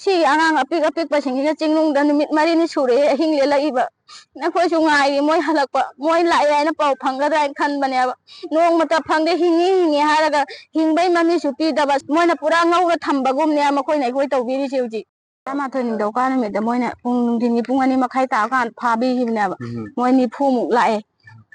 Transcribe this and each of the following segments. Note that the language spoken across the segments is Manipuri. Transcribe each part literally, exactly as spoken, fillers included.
ꯁꯤꯒꯤ ꯑꯉꯥꯡ ꯑꯄꯤꯛ ꯑꯄꯤꯛꯄꯁꯤꯡꯁꯤꯅ ꯆꯤꯡꯅꯨꯡꯗ ꯅꯨꯃꯤꯠ ꯃꯔꯤꯅꯤ ꯁꯨꯔꯛꯑꯦ ꯑꯍꯤꯡ ꯂꯦꯜꯂꯛꯏꯕ꯫ ꯑꯩꯈꯣꯏꯁꯨ ꯉꯥꯏꯔꯤ ꯃꯣꯏ ꯍꯜꯂꯛꯄ, ꯃꯣꯏ ꯂꯥꯛꯑꯦ ꯍꯥꯏꯅ ꯄꯥꯎ ꯐꯪꯒꯗ꯭ꯔꯥ ꯍꯥꯏꯅ ꯈꯟꯕꯅꯦꯕ꯫ ꯅꯣꯡꯃꯇ ꯐꯪꯗꯦ, ꯍꯤꯡꯉꯤ ꯍꯤꯡꯉꯤ ꯍꯥꯏꯔꯒ ꯍꯤꯡꯕꯩ ꯃꯃꯤꯁꯨ ꯄꯤꯗꯕ, ꯃꯣꯏꯅ ꯄꯨꯔꯥ ꯉꯧꯔ ꯊꯝꯕꯒꯨꯝꯅꯦ ꯃꯈꯣꯏꯅ ꯑꯩꯈꯣꯏ ꯇꯧꯕꯤꯔꯤꯁꯦ ꯍꯧꯖꯤꯛ꯫ ꯇꯔꯥꯃꯥꯊꯣꯏ ꯅꯤꯡꯊꯧꯀꯥ ꯅꯨꯃꯤꯠꯇ ꯃꯣꯏꯅ ꯄꯨꯡ ꯅꯨꯡꯊꯤꯟꯒꯤ ꯄꯨꯡ ꯑꯅꯤ ꯃꯈꯥꯏ ꯇꯥꯔꯀꯥꯟꯗ ꯐꯥꯕꯤꯈꯤꯕꯅꯦꯕ꯫ ꯎꯝ꯫ ꯃꯣꯏ ꯅꯤꯐꯨꯃꯨꯛ ꯂꯥꯛꯑꯦ꯫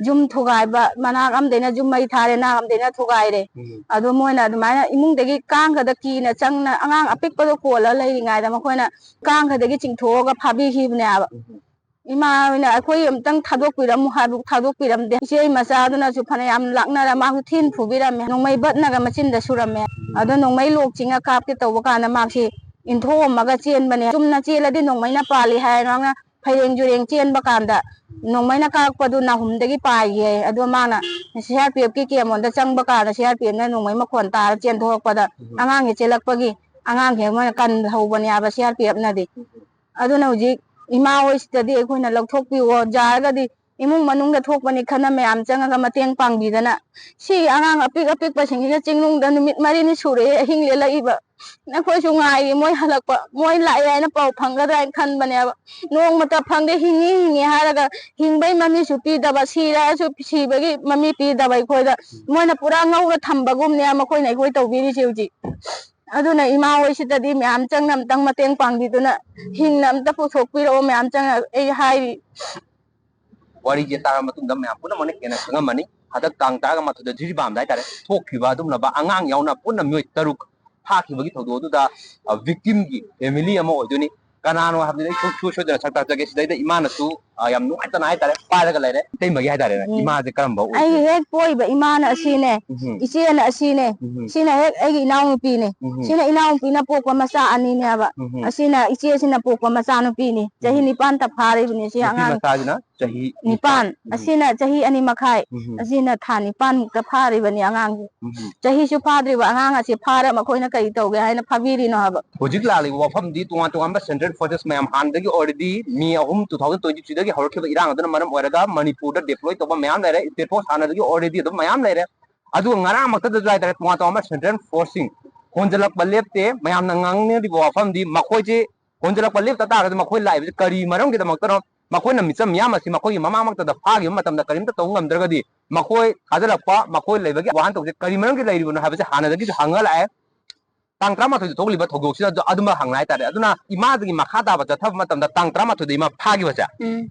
ꯌꯨꯝ ꯊꯨꯒꯥꯏꯕ, ꯃꯅꯥꯛ ꯑꯃꯗꯩꯅ ꯌꯨꯝ ꯃꯩ ꯊꯥꯔꯦ, ꯅꯥꯛ ꯑꯃꯗꯩꯅ ꯊꯨꯒꯥꯏꯔꯦ꯫ ꯎꯝ꯫ ꯑꯗꯣ ꯃꯣꯏꯅ ꯑꯗꯨꯃꯥꯏꯅ ꯏꯃꯨꯡꯗꯒꯤ ꯀꯥꯡꯒꯗ ꯀꯤꯅ ꯆꯪꯅ ꯑꯉꯥꯡ ꯑꯄꯤꯛꯄꯗꯣ ꯀꯣꯜꯂ ꯂꯩꯔꯤꯉꯩꯗ ꯃꯈꯣꯏꯅ ꯀꯥꯡꯒꯗꯒꯤ ꯆꯤꯡꯊꯣꯛꯑꯒ ꯐꯥꯕꯤꯈꯤꯕꯅꯦꯕ꯫ ꯎꯝ꯫ ꯏꯃꯥ ꯍꯣꯏꯅ ꯑꯩꯈꯣꯏ ꯑꯝꯇꯪ ꯊꯥꯗꯣꯛꯄꯤꯔꯝꯃꯨ ꯍꯥꯏꯕ ꯊꯥꯗꯣꯛꯄꯤꯔꯝꯗꯦ꯫ ꯏꯆꯦ ꯃꯆꯥꯗꯨꯅꯁꯨ ꯐꯅꯌꯥꯝ ꯂꯥꯛꯅꯔ ꯃꯥꯁꯨ ꯊꯤꯅ ꯐꯨꯕꯤꯔꯝꯃꯦ꯫ ꯅꯣꯡꯃꯩ ꯕꯠꯅꯒ ꯃꯆꯤꯟꯗ ꯁꯨꯔꯝꯃꯦ꯫ ꯑꯗꯣ ꯅꯣꯡꯃꯩ ꯂꯣꯛ ꯆꯤꯡꯉ ꯀꯥꯞꯀꯦ ꯇꯧꯕ ꯀꯥꯟꯗ ꯃꯥꯁꯤ ꯏꯟꯊꯣꯛꯑꯝꯃꯒ ꯆꯦꯟꯕꯅꯦ꯫ ꯆꯨꯝꯅ ꯆꯦꯜꯂꯗꯤ ꯅꯣꯡꯃꯩꯅ ꯄꯥꯜꯂꯤ ꯍꯥꯏ ꯃꯥꯅ ꯐꯩꯔꯦꯡ ꯖꯨꯔꯦꯡ ꯆꯦꯟꯕ ꯀꯥꯟꯗ ꯅꯣꯡꯃꯩꯅ ꯀꯥꯔꯛꯄꯗꯨ ꯅꯥꯍꯨꯝꯗꯒꯤ ꯄꯥꯏꯒꯤ꯫ ꯑꯗꯣ ꯃꯥꯅ ꯁꯤ ꯑꯥꯔ ꯄꯤ ꯑꯦꯐꯀꯤ ꯀꯦꯝ ꯍꯣꯜꯗ ꯆꯪꯕ ꯀꯥꯟꯗ ꯁꯤ ꯑꯥꯔ ꯄꯤ ꯑꯦꯐꯅ ꯅꯣꯡꯃꯩ ꯃꯈꯣꯟ ꯇꯥꯔ ꯆꯦꯟꯊꯣꯔꯛꯄꯗ ꯎꯝ꯫ ꯑꯉꯥꯡꯁꯦ ꯆꯦꯜꯂꯛꯄꯒꯤ ꯑꯉꯥꯡꯁꯦ ꯃꯣꯏꯅ ꯀꯟꯍꯧꯕꯅꯦ ꯍꯥꯏꯕ ꯁꯤ ꯑꯥꯔ ꯄꯤ ꯑꯦꯐꯅꯗꯤ꯫ ꯎꯝ꯫ ꯑꯗꯨꯅ ꯍꯧꯖꯤꯛ ꯏꯃꯥ ꯍꯣꯏꯁꯤꯗꯗꯤ ꯑꯩꯈꯣꯏꯅ ꯂꯧꯊꯣꯛꯄꯤꯌꯣ, ꯌꯥꯔꯒꯗꯤ ꯏꯃꯨꯡ ꯃꯅꯨꯡꯗ ꯊꯣꯛꯄꯅꯤ ꯈꯟꯅ ꯃꯌꯥꯝ ꯆꯪꯉꯒ ꯃꯇꯦꯡ ꯄꯥꯡꯕꯤꯗꯅ ꯁꯤꯒꯤ ꯑꯉꯥꯡ ꯑꯄꯤꯛ ꯑꯄꯤꯛꯄꯁꯤꯡꯁꯤꯅ ꯆꯤꯡꯅꯨꯡꯗ ꯅꯨꯃꯤꯠ ꯃꯔꯤꯅꯤ ꯁꯨꯔꯛꯑꯦ ꯑꯍꯤꯡ ꯂꯦꯜꯂꯛꯏꯕ꯫ ꯑꯩꯈꯣꯏꯁꯨ ꯉꯥꯏꯔꯤ ꯃꯣꯏ ꯍꯜꯂꯛꯄ, ꯃꯣꯏ ꯂꯥꯛꯑꯦ ꯍꯥꯏꯅ ꯄꯥꯎ ꯐꯪꯒꯗ꯭ꯔꯥ ꯍꯥꯏꯅ ꯈꯟꯕꯅꯦꯕ꯫ ꯅꯣꯡꯃꯇ ꯐꯪꯗꯦ, ꯍꯤꯡꯉꯤ ꯍꯤꯡꯉꯤ ꯍꯥꯏꯔꯒ ꯍꯤꯡꯕꯩ ꯃꯃꯤꯁꯨ ꯄꯤꯗꯕ, ꯁꯤꯔꯁꯨ ꯁꯤꯕꯒꯤ ꯃꯃꯤ ꯄꯤꯗꯕ ꯑꯩꯈꯣꯏꯗ꯫ ꯃꯣꯏꯅ ꯄꯨꯔꯥ ꯉꯧꯔ ꯊꯝꯕꯒꯨꯝꯅꯦ ꯃꯈꯣꯏꯅ ꯑꯩꯈꯣꯏ ꯇꯧꯕꯤꯔꯤꯁꯦ ꯍꯧꯖꯤꯛ꯫ ꯑꯗꯨꯅ ꯏꯃꯥ ꯍꯣꯏꯁꯤꯗꯗꯤ ꯃꯌꯥꯝ ꯆꯪꯅ ꯑꯝꯇꯪ ꯃꯇꯦꯡ ꯄꯥꯡꯕꯤꯗꯨꯅ ꯍꯤꯡꯅ ꯑꯝꯇ ꯄꯨꯊꯣꯛꯄꯤꯔꯛꯑꯣ ꯃꯌꯥꯝ ꯆꯪꯅ ꯑꯩ ꯍꯥꯏꯔꯤ꯫ ꯋꯥꯔꯤꯁꯦ ꯇꯥꯔꯕ ꯃꯇꯨꯡꯗ ꯃꯌꯥꯝ ꯄꯨꯝꯅꯃꯛꯅ ꯍꯦꯟꯅ ꯈꯪꯉꯝꯃꯅꯤ꯫ ꯍꯟꯗꯛ ꯇꯥꯡ ꯇꯔꯥꯃꯥꯊꯣꯏꯗ ꯖꯤꯔꯤꯕꯥꯝꯗ ꯍꯥꯏꯇꯥꯔꯦ, ꯊꯣꯛꯈꯤꯕ ꯑꯗꯨꯒꯨꯝꯂꯕ ꯑꯉꯥꯡ ꯌꯥꯎꯅ ꯄꯨꯟꯅ ꯃꯤꯑꯣꯏ ꯇꯔꯨꯛ ꯐꯥꯈꯤꯕꯒꯤ ꯊꯧꯗꯣꯛ ꯑꯗꯨꯗ, ꯑ, victim ꯒꯤ family ꯑꯃ ꯑꯣꯏꯗꯣꯏꯅꯤ꯫ ꯀꯅꯥꯅꯣ ꯍꯥꯏꯕꯗꯨꯗꯤ ꯑꯩ ꯁꯨꯡꯁꯣꯏ ꯁꯣꯏꯗꯅ ꯁꯛ ꯇꯥꯛꯆꯒꯦ꯫ ꯁꯤꯗꯩꯗ ꯏꯃꯥꯅꯁꯨ, ꯑ, ꯌꯥꯝ ꯅꯨꯡꯉꯥꯏꯇꯅ ꯍꯥꯏꯇꯥꯔꯦ, ꯄꯥꯏꯔꯒ ꯂꯩꯔꯦ꯫ ꯏꯇꯩꯃꯒꯤ ꯍꯥꯏꯇꯥꯔꯦꯅꯦ, ꯎꯝ꯫ ꯏꯃꯥꯁꯦ ꯀꯔꯝꯕ ꯑꯣꯏꯒꯦ? ꯑꯩꯒꯤ ꯍꯦꯛ ꯄꯣꯛꯏꯕ ꯏꯃꯥꯅ ꯑꯁꯤꯅꯦ, ꯎꯝ꯫ ꯏꯆꯦꯅ ꯑꯁꯤꯅꯦ, ꯎꯝ꯫ ꯁꯤꯅ ꯍꯦꯛ ꯑꯩꯒꯤ ꯏꯅꯥꯎꯅꯨꯄꯤꯅꯦ꯫ ꯎꯝ꯫ ꯁꯤꯅ ꯏꯅꯥꯎꯅꯨꯄꯤꯅ ꯄꯣꯛꯄ ꯃꯆꯥ ꯑꯅꯤꯅꯦꯕ꯫ ꯎꯝ꯫ ꯑꯁꯤꯅ ꯏꯆꯦꯁꯤꯅ ꯄꯣꯛꯄ ꯃꯆꯥꯅꯨꯄꯤꯅꯤ꯫ ꯆꯍꯤ ꯎꯝ꯫ ꯅꯤꯄꯥꯟꯇ ꯐꯥꯔꯤꯕꯅꯤ ꯁꯤ ꯅꯨꯄꯤ ꯑꯉꯥꯡ꯫ ꯃꯆꯥꯁꯤꯅ ꯆꯍꯤ ꯅꯤꯄꯥꯟ꯫ ꯅꯤꯄꯥꯟ꯫ ꯎꯝ꯫ ꯑꯁꯤꯅ ꯆꯍꯤ ꯑꯅꯤ ꯃꯈꯥꯏ꯫ ꯎꯝ꯫ ꯑꯁꯤꯅ ꯊꯥ ꯅꯤꯄꯥꯟꯃꯨꯛꯇ ꯐꯥꯔꯤꯕꯅꯤ ꯑꯉꯥꯡꯁꯦ꯫ ꯎꯝ꯫ ꯆꯍꯤꯁꯨ ꯐꯥꯗ꯭ꯔꯤꯕ ꯑꯉꯥꯡ ꯑꯁꯤ ꯐꯥꯔ ꯃꯈꯣꯏꯅ ꯀꯔꯤ ꯇꯧꯒꯦ ꯍꯥꯏꯅ ꯐꯥꯕꯤꯔꯤꯅꯣ ꯍꯥꯏꯕ꯫ ꯍꯧꯖꯤꯛ ꯂꯥꯛꯂꯤꯕ ꯋꯥꯐꯝꯗꯤ ꯇꯣꯉꯥꯟ ꯇꯣꯉꯥꯟꯕ central forces ꯃꯌꯥꯝ ꯍꯥꯟꯅꯗꯒꯤ already ꯃꯦ ꯑꯍꯨꯝ, two thousand twenty three ꯗꯒꯤ ꯍꯧꯔꯛꯈꯤꯕ ꯏꯔꯥꯡ ꯑꯗꯨꯅ ꯃꯔꯝ ꯑꯣꯏꯔꯒ ꯃꯅꯤꯄꯨꯔꯗ deploy ꯇꯧꯕ ꯃꯌꯥꯝ ꯂꯩꯔꯦ꯫ State force ꯍꯥꯟꯅꯗꯒꯤ already ꯑꯗꯨꯝ ꯃꯌꯥꯝ ꯂꯩꯔꯦ꯫ ꯑꯗꯨꯒ ꯉꯔꯥꯡꯃꯛꯇꯗꯁꯨ ꯍꯥꯏꯇꯥꯔꯦ, ꯇꯣꯉꯥꯟ ꯇꯣꯉꯥꯟꯕ central force ꯁꯤꯡ ꯍꯣꯟꯖꯜꯂꯛꯄ ꯂꯦꯞꯇꯦ꯫ ꯃꯌꯥꯝꯅ ꯉꯥꯡꯅꯔꯤꯕ ꯋꯥꯐꯝꯗꯤ ꯃꯈꯣꯏꯁꯦ ꯍꯣꯟꯖꯜꯂꯛꯄ ꯂꯦꯞꯇ ꯇꯥꯔꯒꯗꯤ ꯃꯈꯣꯏ ꯂꯥꯛꯏꯕꯁꯤ ꯀꯔꯤ ꯃꯔꯝꯒꯤꯗꯃꯛꯇꯅꯣ? ꯃꯈꯣꯏꯅ ꯃꯤꯆꯝ ꯃꯤꯌꯥꯝ ꯑꯁꯤ ꯃꯈꯣꯏꯒꯤ ꯃꯃꯥꯡꯃꯛꯇꯗ ꯐꯥꯈꯤꯕ ꯃꯇꯝꯗ ꯀꯔꯤꯝꯇ ꯇꯧꯕ ꯉꯝꯗ꯭ꯔꯒꯗꯤ ꯃꯈꯣꯏ ꯊꯥꯖꯤꯜꯂꯛꯄ, ꯃꯈꯣꯏ ꯂꯩꯕꯒꯤ ꯋꯥꯍꯟꯊꯣꯛꯁꯦ ꯀꯔꯤ ꯃꯔꯝꯒꯤ ꯂꯩꯔꯤꯕꯅꯣ ꯍꯥꯏꯕꯁꯦ ꯍꯥꯟꯅꯗꯒꯤꯁꯨ ꯍꯪꯉ ꯂꯥꯛꯑꯦ꯫ ꯇꯥꯡ ꯇꯔꯥꯃꯥꯊꯣꯏꯗ ꯊꯣꯛꯂꯤꯕ ꯊꯧꯗꯣꯛꯁꯤꯗ ꯑꯗꯨ-, ꯑꯗꯨꯃꯛ ꯍꯪꯅ ꯍꯥꯏꯇꯥꯔꯦ꯫ ꯑꯗꯨꯅ ꯏꯃꯥꯗꯒꯤ ꯃꯈꯥ ꯇꯥꯕ ꯆꯠꯊꯕ ꯃꯇꯝꯗ ꯇꯥꯡ ꯇꯔꯥꯃꯥꯊꯣꯏꯗ ꯏꯃꯥ ꯐꯥꯈꯤꯕꯁꯦ ꯎꯝ꯫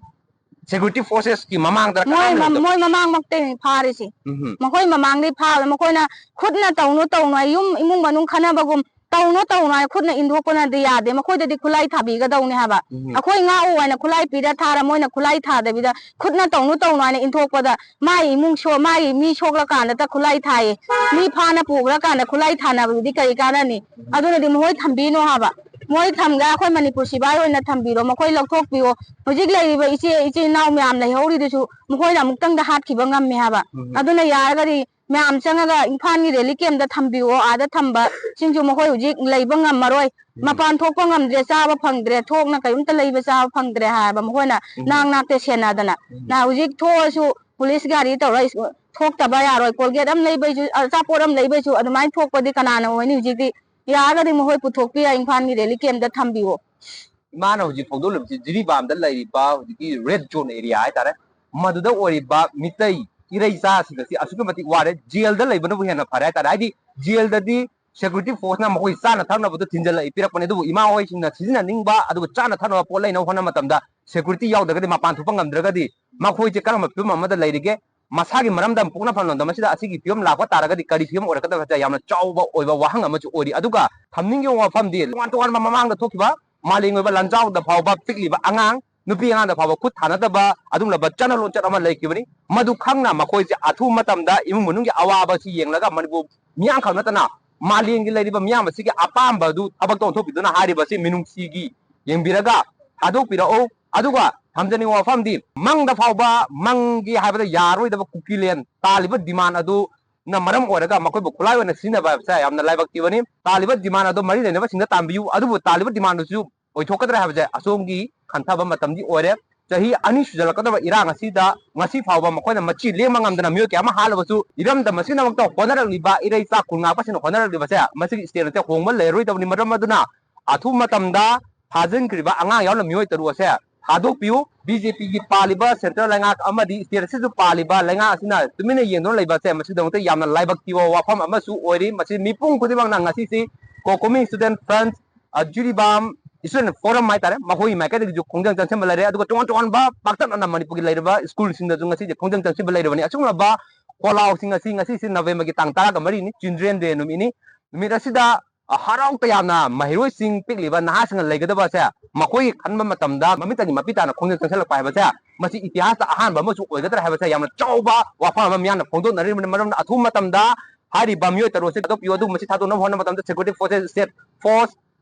ꯁꯦꯀ꯭ꯌꯨꯔꯤꯇꯤ ꯐꯣꯔꯁꯦꯁꯀꯤ ꯃꯃꯥꯡꯗ ꯃꯣꯏ ꯃ- ꯃꯣꯏ ꯃꯃꯥꯡꯃꯛꯇꯩꯅꯤ ꯐꯥꯔꯤꯁꯦ꯫ ꯎꯝ꯫ ꯃꯈꯣꯏ ꯃꯃꯥꯡꯗꯩ ꯐꯥꯕꯗ ꯃꯈꯣꯏꯅ ꯈꯨꯠꯅ ꯇꯧꯅꯨ ꯇꯧꯅꯨ ꯍꯥꯏ, ꯌꯨꯝ ꯏꯃꯨꯡ ꯃꯅꯨꯡ ꯈꯟꯅꯕꯒꯨꯝ ꯇꯧꯅꯨ ꯇꯧꯅꯨ ꯍꯥꯏꯅ ꯈꯨꯠꯅ ꯏꯟꯊꯣꯛꯄꯅꯗꯤ ꯌꯥꯗꯦ꯫ ꯃꯈꯣꯏꯗꯗꯤ ꯈꯨꯠꯂꯥꯏ ꯊꯥꯕꯤꯒꯗꯧꯅꯤ ꯍꯥꯏꯕ꯫ ꯎꯝ꯫ ꯑꯩꯈꯣꯏ ꯉꯥꯛꯎ ꯍꯥꯏꯅ ꯈꯨꯠꯂꯥꯏ ꯄꯤꯔ ꯊꯥꯔ ꯃꯣꯏꯅ ꯈꯨꯠꯂꯥꯏ ꯊꯥꯗꯕꯤꯗ ꯈꯨꯠꯅ ꯇꯧꯅꯨ ꯇꯧꯅꯨ ꯍꯥꯏꯅ ꯏꯟꯊꯣꯛꯄꯗ ꯃꯥꯒꯤ ꯏꯃꯨꯡ ꯁꯣ-, ꯃꯥꯒꯤ ꯃꯤ ꯁꯣꯛꯂꯀꯥꯟꯗꯇ ꯈꯨꯠꯂꯥꯏ ꯊꯥꯏꯌꯦ꯫ ꯃꯤ ꯐꯥꯅ ꯄꯨꯈ꯭ꯔꯀꯥꯟꯗ ꯈꯨꯠꯂꯥꯏ ꯊꯥꯅꯕꯗꯨꯗꯤ ꯀꯔꯤ ꯀꯥꯟꯅꯅꯤ? ꯑꯗꯨꯅꯗꯤ ꯃꯈꯣꯏ ꯊꯝꯕꯤꯅꯣ ꯍꯥꯏꯕ꯫ ꯃꯣꯏ ꯊꯝꯒ ꯑꯩꯈꯣꯏ ꯃꯅꯤꯄꯨꯔ ꯁꯤꯐꯥꯏ ꯑꯣꯏꯅ ꯊꯝꯕꯤꯔꯣ, ꯃꯈꯣꯏ ꯂꯧꯊꯣꯛꯄꯤꯌꯣ꯫ ꯍꯧꯖꯤꯛ ꯂꯩꯔꯤꯕ ꯏꯆꯦ ꯏꯆꯤꯟ ꯏꯅꯥꯎ ꯃꯌꯥꯝ ꯂꯩꯍꯧꯔꯤꯗꯨꯁꯨ ꯃꯈꯣꯏꯅ ꯑꯃꯨꯛꯇꯪꯗ ꯍꯥꯠꯈꯤꯕ ꯉꯝꯃꯦ ꯍꯥꯏꯕ꯫ ꯎꯝ꯫ ꯑꯗꯨꯅ ꯌꯥꯔꯒꯗꯤ ꯃꯌꯥꯝ ꯆꯪꯉꯒ ꯏꯝꯐꯥꯜꯒꯤ ꯔꯦꯂꯤ ꯀꯦꯝꯗ ꯊꯝꯕꯤꯌꯣ, ꯑꯥꯗ ꯊꯝꯕ ꯁꯤꯡꯁꯨ ꯃꯈꯣꯏ ꯍꯧꯖꯤꯛ ꯂꯩꯕ ꯉꯝꯃꯔꯣꯏ꯫ ꯎꯝ꯫ ꯃꯄꯥꯟ ꯊꯣꯛꯄ ꯉꯝꯗ꯭ꯔꯦ, ꯆꯥꯕ ꯐꯪꯗ꯭ꯔꯦ, ꯊꯣꯛꯅ ꯀꯔꯤꯝꯇ ꯂꯩꯕ ꯆꯥꯕ ꯐꯪꯗ꯭ꯔꯦ ꯍꯥꯏꯕ ꯃꯈꯣꯏꯅ꯫ ꯎꯝ꯫ ꯅꯥꯛ ꯅꯥꯛꯇ ꯁꯦꯟꯅꯗꯅ꯫ ꯎꯝ꯫ ꯅ ꯍꯧꯖꯤꯛ ꯊꯣꯛꯑꯁꯨ ꯄꯨꯂꯤꯁ ꯒꯥꯔꯤ ꯇꯧꯔ ꯊꯣꯛꯇꯕ ꯌꯥꯔꯣꯏ꯫ ꯀꯣꯜꯒꯦꯠ ꯑꯃ ꯂꯩꯕꯩꯁꯨ, ꯑꯆꯥꯄꯣꯠ ꯑꯃ ꯂꯩꯕꯩꯁꯨ ꯑꯗꯨꯃꯥꯏꯅ ꯊꯣꯛꯄꯗꯤ ꯀꯅꯥꯅ ꯑꯣꯏꯅꯤ? ꯍꯧꯖꯤꯛꯇꯤ ꯌꯥꯔꯒꯗꯤ ꯃꯈꯣꯏ ꯄꯨꯊꯣꯛꯄꯤꯔ ꯏꯝꯐꯥꯜꯒꯤ ꯔꯦꯂꯤ ꯀꯦꯝꯗ ꯊꯝꯕꯤꯌꯣ꯫ ꯏꯃꯥꯅ ꯍꯧꯖꯤꯛ ꯐꯣꯡꯗꯣꯛꯂꯤꯕꯁꯤ ꯖꯤꯔꯤꯕꯥꯝꯗ ꯂꯩꯔꯤꯕ ꯍꯧꯖꯤꯛꯀꯤ ꯔꯦꯗ ꯖꯣꯟ ꯑꯦꯔꯤꯌꯥ ꯍꯥꯏꯇꯥꯔꯦ, ꯃꯗꯨꯗ ꯑꯣꯏꯔꯤꯕ ꯃꯤꯇꯩ ꯏꯔꯩꯆꯥꯁꯤꯡ ꯑꯁꯤ ꯑꯁꯨꯛꯀꯤ ꯃꯇꯤꯛ ꯋꯥꯔꯦ꯫ ꯖꯦꯜꯗ ꯂꯩꯕꯅꯕꯨ ꯍꯦꯟꯅ ꯐꯔꯦ ꯍꯥꯏꯇꯥꯔꯦ꯫ ꯍꯥꯏꯗꯤ ꯖꯦꯜꯗꯗꯤ ꯁꯦꯀ꯭ꯌꯨꯔꯤꯇꯤ ꯐꯣꯔꯁꯅ ꯃꯈꯣꯏ ꯆꯥꯅ ꯊꯛꯅꯕꯗꯨ ꯊꯤꯟꯖꯜꯂꯛꯏ, ꯄꯤꯔꯛꯄꯅꯤ꯫ ꯑꯗꯨꯕꯨ ꯏꯃꯥ ꯍꯣꯏꯁꯤꯡꯅ ꯁꯤꯖꯤꯟꯅꯅꯤꯡꯕ ꯑꯗꯨꯒ ꯆꯥꯅ ꯊꯛꯅꯕ ꯄꯣꯠ ꯂꯩꯅꯕ ꯍꯣꯠꯅꯕ ꯃꯇꯝꯗ ꯁꯦꯀ꯭ꯌꯨꯔꯤꯇꯤ ꯌꯥꯎꯗ꯭ꯔꯒꯗꯤ ꯃꯄꯥꯟ ꯊꯣꯛꯄ ꯉꯝꯗ꯭ꯔꯒꯗꯤ ꯃꯈꯣꯏꯁꯦ ꯀꯔꯝꯕ ꯐꯤꯕꯝ ꯑꯃꯗ ꯂꯩꯔꯤꯒꯦ? ꯃꯁꯥꯒꯤ ꯃꯔꯝꯗꯝ ꯄꯣꯛꯅꯐꯝ ꯂꯝꯗꯝ ꯑꯁꯤꯗ ꯑꯁꯤꯒꯤ ꯐꯤꯕꯝ ꯂꯥꯛꯄ ꯇꯥꯔꯒꯗꯤ ꯀꯔꯤ ꯐꯤꯕꯝ ꯑꯣꯏꯔꯛꯀꯗꯕ ꯍꯥꯏꯕꯁꯦ ꯌꯥꯝꯅ ꯆꯥꯎꯕ ꯑꯣꯏꯕ ꯋꯥꯍꯪ ꯑꯃꯁꯨ ꯑꯣꯏꯔꯤ꯫ ꯑꯗꯨꯒ ꯊꯝꯅꯤꯡꯉꯤꯕ ꯋꯥꯐꯝꯗꯤ ꯇꯣꯉꯥꯟ ꯇꯣꯉꯥꯟꯕ ꯃꯃꯥꯡꯗ ꯊꯣꯛꯈꯤꯕ ꯃꯥꯂꯦꯝꯒꯤ ꯑꯣꯏꯕ ꯂꯥꯟꯖꯥꯎꯗ ꯐꯥꯎꯕ ꯄꯤꯛꯂꯤꯕ ꯑꯉꯥꯡ, ꯅꯨꯄꯤ ꯑꯉꯥꯡꯗ ꯐꯥꯎꯕ ꯈꯨꯠ ꯊꯥꯅꯗꯕ ꯑꯗꯨꯒꯨꯝꯂꯕ ꯆꯠꯅ ꯂꯣꯟꯆꯠ ꯑꯃ ꯂꯩꯈꯤꯕꯅꯤ꯫ ꯃꯗꯨ ꯈꯪꯅ ꯃꯈꯣꯏꯁꯦ ꯑꯊꯨꯕ ꯃꯇꯝꯗ ꯏꯃꯨꯡ ꯃꯅꯨꯡꯒꯤ ꯑꯋꯥꯕꯁꯤ ꯌꯦꯡꯂꯒ ꯃꯅꯤꯄꯨꯔ ꯃꯤꯌꯥꯝꯈꯛ ꯅꯠꯇꯅ ꯃꯥꯂꯦꯝꯒꯤ ꯂꯩꯔꯤꯕ ꯃꯤꯌꯥꯝ ꯑꯁꯤꯒꯤ ꯑꯄꯥꯝꯕ ꯑꯗꯨ ꯊꯕꯛꯇ ꯑꯣꯟꯊꯣꯛꯄꯤꯗꯨꯅ ꯍꯥꯏꯔꯤꯕ ꯑꯁꯤ ꯃꯤꯅꯨꯡꯁꯤꯒꯤ ꯌꯦꯡꯕꯤꯔꯒ ꯊꯥꯗꯣꯛꯄꯤꯔꯛꯎ꯫ ꯑꯗꯨꯒ ꯊꯝꯖꯅꯤꯡꯕ ꯋꯥꯐꯝꯗꯤ ꯃꯪꯗ ꯐꯥꯎꯕ ꯃꯪꯒꯦ ꯍꯥꯏꯕꯗ ꯌꯥꯔꯣꯏꯗꯕ ꯀꯨꯀꯤꯂꯦꯟ ꯇꯥꯜꯂꯤꯕ ꯗꯤꯃꯥꯟ ꯑꯗꯨꯅ ꯃꯔꯝ ꯑꯣꯏꯔꯒ ꯃꯈꯣꯏꯕꯨ ꯈꯨꯠꯂꯥꯏ ꯑꯣꯏꯅ ꯁꯤꯖꯤꯟꯅꯕ ꯍꯥꯏꯕꯁꯦ ꯌꯥꯝꯅ ꯂꯥꯏꯕꯛ ꯊꯤꯕꯅꯤ꯫ ꯇꯥꯜꯂꯤꯕ ꯗꯤꯃꯥꯟ ꯑꯗꯨ ꯃꯔꯤ ꯂꯩꯅꯕꯁꯤꯡꯗ ꯇꯥꯟꯕꯤꯌꯨ, ꯑꯗꯨꯕꯨ ꯇꯥꯜꯂꯤꯕ ꯗꯤꯃꯥꯟꯗꯨꯁꯨ ꯑꯣꯏꯊꯣꯛꯀꯗ꯭ꯔꯦ ꯍꯥꯏꯕꯁꯦ ꯑꯁꯣꯝꯒꯤ ꯈꯟꯊꯕ ꯃꯇꯝꯗꯤ ꯑꯣꯏꯔꯦ꯫ ꯆꯍꯤ ꯑꯅꯤ ꯁꯨꯖꯜꯂꯛꯀꯗꯕ ꯏꯔꯥꯡ ꯑꯁꯤꯗ ꯉꯁꯤ ꯐꯥꯎꯕ ꯃꯈꯣꯏꯅ ꯃꯆꯤ ꯂꯦꯡꯕ ꯉꯝꯗꯅ ꯃꯤꯑꯣꯏ ꯀꯌꯥ ꯑꯃ ꯍꯥꯠꯂꯕꯁꯨ, ꯏꯔꯝꯗꯝ ꯑꯁꯤꯒꯤꯗꯃꯛꯇ ꯍꯣꯠꯅꯔꯛꯂꯤꯕ ꯏꯔꯩ ꯆꯥꯛ ꯈꯨꯟ ꯉꯥꯛꯄꯁꯤꯡꯅ ꯍꯣꯠꯅꯔꯛꯂꯤꯕꯁꯦ, ꯃꯁꯤꯒꯤ ꯏꯁꯇꯦꯠ ꯑꯁꯦ ꯍꯣꯡꯕ ꯂꯩꯔꯔꯣꯏꯗꯕꯅꯤ꯫ ꯃꯔꯝ ꯑꯗꯨꯅ ꯑꯊꯨꯕ ꯃꯇꯝꯗ ꯐꯥꯖꯤꯟꯈ꯭ꯔꯤꯕ ꯑꯉꯥꯡ ꯌꯥꯎꯅ ꯃꯤꯑꯣꯏ ꯇꯔꯨꯛ ꯑꯁꯦ ꯊꯥꯗꯣꯛꯄꯤꯌꯨ꯫ ꯕꯤ ꯖꯦ ꯄꯤꯒꯤ ꯄꯥꯜꯂꯤꯕ ꯁꯦꯟꯇ꯭ꯔꯦꯜ ꯂꯩꯉꯥꯛ ꯑꯃꯗꯤ ꯏꯁꯇꯦꯠ ꯑꯁꯤꯁꯨ ꯄꯥꯜꯂꯤꯕ ꯂꯩꯉꯥꯛ ꯑꯁꯤꯅ ꯇꯨꯃꯤꯟꯅ ꯌꯦꯡꯗꯨꯅ ꯂꯩꯕ ꯑꯁꯦ ꯃꯁꯤꯒꯤꯗꯃꯛꯇ ꯌꯥꯝꯅ ꯂꯥꯏꯕꯛ ꯊꯤꯕ ꯋꯥꯐꯝ ꯑꯃꯁꯨ ꯑꯣꯏꯔꯤ꯫ ꯃꯁꯤ ꯃꯤꯄꯨꯝ ꯈꯨꯗꯤꯡꯃꯛꯅ ꯉꯁꯤꯁꯤ ꯀꯣꯀꯣꯃꯤ ꯏꯁꯇꯨꯗꯦꯟ ꯐ꯭ꯔꯟꯠ, ꯑ, ꯖꯤꯔꯤꯕꯥꯝ ꯏꯁꯇꯨꯗꯦꯟ ꯐꯣꯔꯝ ꯍꯥꯏꯇꯥꯔꯦ, ꯃꯈꯣꯏꯒꯤ ꯃꯥꯏꯀꯩꯗꯒꯤꯁꯨ ꯈꯣꯡꯖꯪ ꯆꯪꯁꯤꯟꯕ ꯂꯩꯔꯦ꯫ ꯑꯗꯨꯒ ꯇꯣꯉꯥꯟ ꯇꯣꯉꯥꯟꯕ ꯄꯥꯛꯇꯛꯅꯅ ꯃꯅꯤꯄꯨꯔꯒꯤ ꯂꯩꯔꯤꯕ ꯁ꯭ꯀꯨꯜꯁꯤꯡꯗꯁꯨ ꯉꯁꯤꯁꯦ ꯈꯣꯡꯖꯪ ꯆꯪꯁꯤꯟꯕ ꯂꯩꯔꯕꯅꯤ꯫ ꯑꯁꯤꯒꯨꯝꯂꯕ ꯈꯣꯜꯂꯥꯎꯁꯤꯡ ꯑꯁꯤ, ꯉꯁꯤꯁꯤ ꯅꯕꯦꯝꯕꯔꯒꯤ ꯇꯥꯡ ꯇꯔꯥꯒ ꯃꯔꯤꯅꯤ, ꯆꯤꯜꯗ꯭ꯔꯦꯟ ꯗꯦ ꯅꯨꯃꯤꯠꯅꯤ꯫ ꯅꯨꯃꯤꯠ ꯑꯁꯤꯗ, ꯑ, ꯍꯔꯥꯎ ꯇꯌꯥꯝꯅ ꯃꯍꯩꯔꯣꯏꯁꯤꯡ, ꯄꯤꯛꯂꯤꯕ ꯅꯍꯥꯁꯤꯡꯅ ꯂꯩꯒꯗꯕꯁꯦ, ꯃꯈꯣꯏꯒꯤ ꯈꯟꯕ ꯃꯇꯝꯗ ꯃꯃꯤꯠꯇꯒꯤ ꯃꯄꯤ ꯇꯥꯅ ꯈꯣꯡꯖꯪ ꯆꯪꯁꯤꯜꯂꯛꯄ ꯍꯥꯏꯕꯁꯦ, ꯃꯁꯤ ꯏꯇꯤꯍꯥꯁꯇ ꯑꯍꯥꯟꯕ ꯑꯃꯁꯨ ꯑꯣꯏꯒꯗ꯭ꯔꯥ ꯍꯥꯏꯕꯁꯦ ꯌꯥꯝꯅ ꯆꯥꯎꯕ ꯋꯥꯐꯝ ꯑꯃ ꯃꯤꯌꯥꯝꯅ ꯐꯣꯡꯗꯣꯛꯅꯔꯤꯕꯅꯤ꯫ ꯃꯔꯝꯅ ꯑꯊꯨꯕ ꯃꯇꯝꯗ ꯍꯥꯏꯔꯤꯕ ꯃꯤꯑꯣꯏ ꯇꯔꯨꯛ ꯑꯁꯤ ꯊꯥꯗꯣꯛꯄꯤꯌꯨ, ꯑꯗꯨꯒ ꯃꯁꯤ ꯊꯥꯗꯣꯛꯅꯕ ꯍꯣꯠꯅꯕ ꯃꯇꯝꯗ security forces, state force,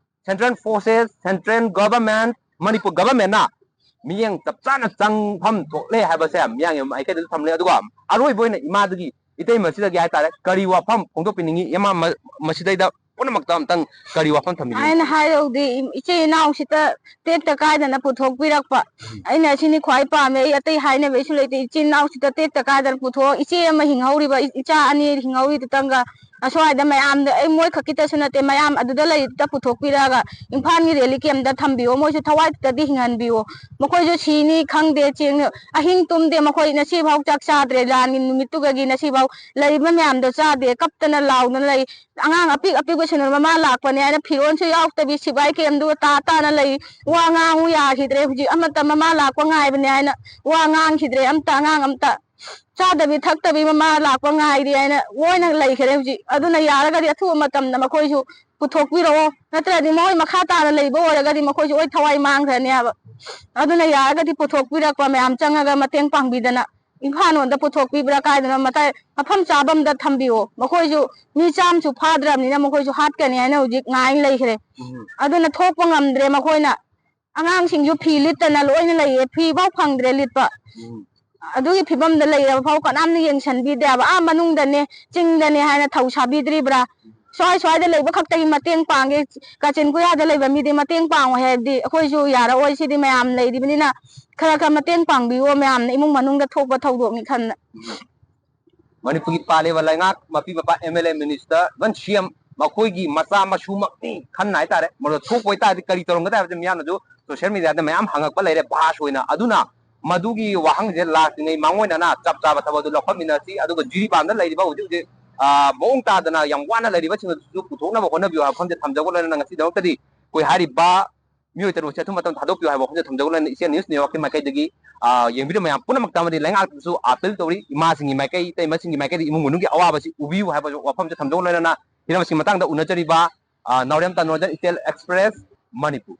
central forces, central government, Manipur ꯒꯚꯔꯟꯃꯦꯟꯠꯅ ꯃꯤꯠꯌꯦꯡ ꯆꯞ ꯆꯥꯅ ꯆꯪꯐꯝ ꯊꯣꯛꯂꯦ ꯍꯥꯏꯕꯁꯦ ꯃꯤꯌꯥꯝꯒꯤ ꯃꯥꯏꯀꯩꯗꯁꯨ ꯊꯝꯂꯦ꯫ ꯑꯗꯨꯒ ꯑꯔꯣꯏꯕ ꯑꯣꯏꯅ ꯏꯃꯥꯗꯒꯤ, ꯏꯇꯩꯃꯁꯤꯗꯒꯤ ꯍꯥꯏꯇꯥꯔꯦ, ꯀꯔꯤ ꯋꯥꯐꯝ ꯐꯣꯡꯗꯣꯛꯄꯤꯅꯤꯡꯉꯤ? ꯏꯃꯥ, ꯃ-, ꯃꯁꯤꯗꯩꯗ ꯄꯨꯝꯅꯃꯛꯇ ꯑꯝꯇꯪ ꯀꯔꯤ ꯋꯥꯐꯝ ꯊꯝꯕꯤꯅꯤꯡꯉꯤ? ꯑꯩꯅ ꯍꯥꯏꯗꯧꯗꯤ, ꯏ-, ꯏꯆꯤꯜ ꯏꯅꯥꯎꯁꯤꯗ ꯇꯦꯛꯇ ꯀꯥꯏꯗꯅ ꯄꯨꯊꯣꯛꯄꯤꯔꯛꯄ꯫ ꯑꯩꯅ ꯑꯁꯤꯅꯤ ꯈ꯭ꯋꯥꯏ ꯄꯥꯝꯃꯦ, ꯑꯩ ꯑꯇꯩ ꯍꯥꯏꯅꯕꯩꯁꯨ ꯂꯩꯇꯦ꯫ ꯏꯆꯤꯜ ꯏꯅꯥꯎꯁꯤꯗ ꯇꯦꯛꯇ ꯀꯥꯏꯗꯅ ꯄꯨꯊꯣꯛ, ꯏꯆꯦ ꯑꯃ ꯍꯤꯡꯍꯧꯔꯤꯕ, ꯏ-, ꯏꯆꯥ ꯑꯅꯤ ꯍꯤꯡꯍꯧꯔꯤꯗꯨꯇꯪꯒ ꯑꯁ꯭ꯋꯥꯏꯗ ꯃꯌꯥꯝꯗ, ꯑꯩ ꯃꯣꯏ ꯈꯛꯀꯤꯇꯁꯨ ꯅꯠꯇꯦ, ꯃꯌꯥꯝ ꯑꯗꯨꯗ ꯂꯩꯗꯨꯗ ꯄꯨꯊꯣꯛꯄꯤꯔꯛꯑꯒ ꯏꯝꯐꯥꯜꯒꯤ ꯔꯦꯂꯤ ꯀꯦꯝꯞꯇ ꯊꯝꯕꯤꯌꯣ, ꯃꯣꯏꯁꯨ ꯊꯋꯥꯏꯗꯨꯗꯗꯤ ꯍꯤꯡꯍꯟꯕꯤꯌꯣ꯫ ꯃꯈꯣꯏꯁꯨ ꯁꯤꯅꯤ ꯈꯪꯗꯦ, ꯆꯦꯡ ꯑꯍꯤꯡ ꯇꯨꯝꯗꯦ, ꯃꯈꯣꯏ ꯉꯁꯤꯐꯥꯎ ꯆꯥꯛ ꯆꯥꯗ꯭ꯔꯦ, ꯂꯥꯟꯒꯤ ꯅꯨꯃꯤꯠꯇꯨꯒꯤ ꯉꯁꯤꯐꯥꯎ ꯂꯩꯔꯤꯕ ꯃꯌꯥꯝꯗꯣ ꯆꯥꯗꯦ, ꯀꯞꯇꯅ ꯂꯥꯎꯗꯅ ꯂꯩ꯫ ꯑꯉꯥꯡ ꯑꯄꯤꯛ ꯑꯄꯤꯛꯄꯁꯤꯡꯗꯣ ꯃꯃꯥ ꯂꯥꯛꯄꯅꯦ ꯍꯥꯏꯅ ꯐꯤꯔꯣꯜꯁꯨ ꯌꯥꯎꯗꯕꯤ ꯁꯤꯐꯥꯏ ꯀꯦꯝꯗꯨꯒ ꯇꯥ ꯇꯥꯅ ꯂꯩ꯫ ꯋꯥ ꯉꯥꯡꯉꯨ ꯌꯥꯈꯤꯗ꯭ꯔꯦ, ꯍꯧꯖꯤꯛ ꯑꯃꯠꯇ ꯃꯃꯥ ꯂꯥꯛꯄ ꯉꯥꯏꯕꯅꯦ ꯍꯥꯏꯅ ꯋꯥ ꯉꯥꯡꯈꯤꯗ꯭ꯔꯦ ꯑꯝꯇ, ꯑꯉꯥꯡ ꯑꯝꯇ꯫ ꯆꯥꯗꯕꯤ ꯊꯛꯇꯕꯤ ꯃꯃꯥ ꯂꯥꯛꯄ ꯉꯥꯏꯔꯤ ꯍꯥꯏꯅ ꯂꯣꯏꯅ ꯂꯩꯈ꯭ꯔꯦ ꯍꯧꯖꯤꯛ꯫ ꯑꯗꯨꯅ ꯌꯥꯔꯒꯗꯤ ꯑꯊꯨꯕ ꯃꯇꯝꯗ ꯃꯈꯣꯏꯁꯨ ꯄꯨꯊꯣꯛꯄꯤꯔꯛꯑꯣ, ꯅꯠꯇ꯭ꯔꯗꯤ ꯃꯈꯣꯏ ꯃꯈꯥ ꯇꯥꯅ ꯂꯩꯕ ꯑꯣꯏꯔꯒꯗꯤ ꯃꯈꯣꯏꯁꯨ ꯂꯣꯏ ꯊꯋꯥꯏ ꯃꯥꯡꯈ꯭ꯔꯅꯦꯕ꯫ ꯑꯗꯨꯅ ꯌꯥꯔꯒꯗꯤ ꯄꯨꯊꯣꯛꯄꯤꯔꯛꯄ, ꯃꯌꯥꯝ ꯆꯪꯉꯒ ꯃꯇꯦꯡ ꯄꯥꯡꯕꯤꯗꯅ ꯏꯝꯐꯥꯜ ꯂꯣꯝꯗ ꯄꯨꯊꯣꯛꯄꯤꯕ꯭ꯔꯥ, ꯀꯥꯏꯗꯅꯣ ꯃꯇꯥꯏ ꯃꯐꯝ ꯆꯥꯕ ꯑꯝꯗ ꯊꯝꯕꯤꯌꯣ꯫ ꯃꯈꯣꯏꯁꯨ ꯃꯤ ꯆꯥꯝꯃꯁꯨ ꯐꯥꯗ꯭ꯔꯕꯅꯤꯅ ꯃꯈꯣꯏꯁꯨ ꯍꯥꯠꯀꯅꯤ ꯍꯥꯏꯅ ꯍꯧꯖꯤꯛ ꯉꯥꯏꯅ ꯂꯩꯈ꯭ꯔꯦ꯫ ꯎꯝ꯫ ꯑꯗꯨꯅ ꯊꯣꯛꯄ ꯉꯝꯗ꯭ꯔꯦ ꯃꯈꯣꯏꯅ꯫ ꯑꯉꯥꯡꯁꯤꯡꯁꯨ ꯐꯤ ꯂꯤꯠꯇꯅ ꯂꯣꯏꯅ ꯂꯩꯌꯦ, ꯐꯤ ꯐꯥꯎ ꯐꯪꯗ꯭ꯔꯦ ꯂꯤꯠꯄ꯫ ꯎꯝ꯫ ꯑꯗꯨꯒꯤ ꯐꯤꯕꯝꯗ ꯂꯩꯔꯕ ꯐꯥꯎ ꯀꯅꯥꯝꯅ ꯌꯦꯡꯁꯤꯟꯕꯤꯗꯦꯕ꯫ ꯑꯥ ꯃꯅꯨꯡꯗꯅꯦ, ꯆꯤꯡꯗꯅꯦ ꯍꯥꯏꯅ ꯊꯧ ꯁꯥꯕꯤꯗ꯭ꯔꯤꯕ꯭ꯔꯥ? ꯁ꯭ꯋꯥꯏ ꯁ꯭ꯋꯥꯏꯗ ꯂꯩꯕ ꯈꯛꯇꯒꯤ ꯃꯇꯦꯡ ꯄꯥꯡꯒꯦ, ꯀꯥꯆꯤꯟ ꯀꯣꯌꯥꯗ ꯂꯩꯕ ꯃꯤꯗꯤ ꯃꯇꯦꯡ ꯄꯥꯡꯉꯣ ꯍꯥꯏꯔꯗꯤ ꯑꯩꯈꯣꯏꯁꯨ ꯌꯥꯔꯛꯑꯣꯏ꯫ ꯁꯤꯗꯤ ꯃꯌꯥꯝ ꯂꯩꯔꯤꯕꯅꯤꯅ ꯈꯔ ꯈꯔ ꯃꯇꯦꯡ ꯄꯥꯡꯕꯤꯌꯣ꯫ ꯃꯌꯥꯝꯅ ꯏꯃꯨꯡ ꯃꯅꯨꯡꯗ ꯊꯣꯛꯄ ꯊꯧꯗꯣꯛꯅꯤ ꯈꯟꯅ꯫ ꯃꯅꯤꯄꯨꯔꯒꯤ ꯄꯥꯜꯂꯤꯕ ꯂꯩꯉꯥꯛ, ꯃꯄꯤ ꯃꯄꯥ, M L A, minister, even ꯁꯤ ꯑꯦꯝ, ꯃꯈꯣꯏꯒꯤ ꯃꯆꯥ ꯃꯁꯨꯃꯛꯅꯤ ꯈꯟꯅ ꯍꯥꯏꯇꯥꯔꯦ꯫ ꯃꯗꯨ ꯊꯣꯛꯄ ꯑꯣꯏꯇꯥꯔꯗꯤ ꯀꯔꯤ ꯇꯧꯔꯝꯒꯗꯕ ꯍꯥꯏꯕꯁꯦ ꯃꯤꯌꯥꯝꯅꯁꯨ ꯁꯣꯁꯤꯌꯦꯜ ꯃꯦꯗꯤꯌꯥꯗ ꯃꯌꯥꯝ ꯍꯪꯉꯛꯄ ꯂꯩꯔꯦ, ꯚꯥꯁ ꯑꯣꯏꯅ꯫ ꯑꯗꯨꯅ ꯃꯗꯨꯒꯤ ꯋꯥꯍꯪꯁꯦ ꯂꯥꯛꯇ꯭ꯔꯤꯉꯩ ꯃꯥꯡꯑꯣꯏꯅꯅ ꯆꯞ ꯆꯥꯕ ꯊꯕꯛ ꯑꯗꯨ ꯂꯧꯈꯠꯃꯤꯟꯅꯁꯤ꯫ ꯑꯗꯨꯒ ꯖꯤꯔꯤꯕꯥꯝꯗ ꯂꯩꯔꯤꯕ ꯍꯧꯖꯤꯛ ꯍꯧꯖꯤꯛ, ꯑ, ꯃꯑꯣꯡ ꯇꯥꯗꯅ ꯌꯥꯝ ꯋꯥꯅ ꯂꯩꯔꯤꯕꯁꯤꯡ ꯑꯗꯨꯁꯨ ꯄꯨꯊꯣꯛꯅꯕ ꯍꯣꯠꯅꯕꯤꯌꯨ ꯍꯥꯏꯕ ꯋꯥꯐꯝꯁꯦ ꯊꯝꯖꯕ ꯂꯣꯏꯅꯅ ꯉꯁꯤꯗꯃꯛꯇꯗꯤ ꯑꯩꯈꯣꯏ ꯍꯥꯏꯔꯤꯕ ꯃꯤꯑꯣꯏ ꯇꯔꯨꯛꯁꯦ ꯑꯊꯨꯕ ꯃꯇꯝꯗ ꯊꯥꯗꯣꯛꯄꯤꯌꯨ ꯍꯥꯏꯕ ꯋꯥꯐꯝꯁꯦ ꯊꯝꯖꯕ ꯂꯣꯏꯅꯅ ꯏꯆꯦꯜ ꯅ꯭ꯌꯨꯁ ꯅꯦꯠꯋꯥꯔꯛꯀꯤ ꯃꯥꯏꯀꯩꯗꯒꯤ, ꯑ, ꯌꯦꯡꯕꯤꯔꯤꯕ ꯃꯌꯥꯝ ꯄꯨꯝꯅꯃꯛꯇ ꯑꯃꯗꯤ ꯂꯩꯉꯥꯛꯇꯁꯨ ꯑꯥꯄꯤꯜ ꯇꯧꯔꯤ꯫ ꯏꯃꯥꯁꯤꯡꯒꯤ ꯃꯥꯏꯀꯩ, ꯏꯇꯩꯃꯁꯤꯡꯒꯤ ꯃꯥꯏꯀꯩꯗ ꯏꯃꯨꯡ ꯃꯅꯨꯡꯒꯤ ꯑꯋꯥꯕꯁꯤ ꯎꯕꯤꯌꯨ ꯍꯥꯏꯕ ꯋꯥꯐꯝꯁꯦ ꯊꯝꯖꯕ ꯂꯣꯏꯅꯅ ꯍꯤꯔꯝꯁꯤꯡ ꯃꯇꯥꯡꯗ ꯎꯅꯖꯔꯤꯕ, ꯑ, ꯅꯥꯎꯔꯦꯝꯇ ꯅꯣꯔꯗꯔꯟ ꯏꯁꯇꯦꯜ ꯑꯦꯛꯁꯄ꯭ꯔꯦꯁ, ꯃꯅꯤꯄꯨꯔ꯫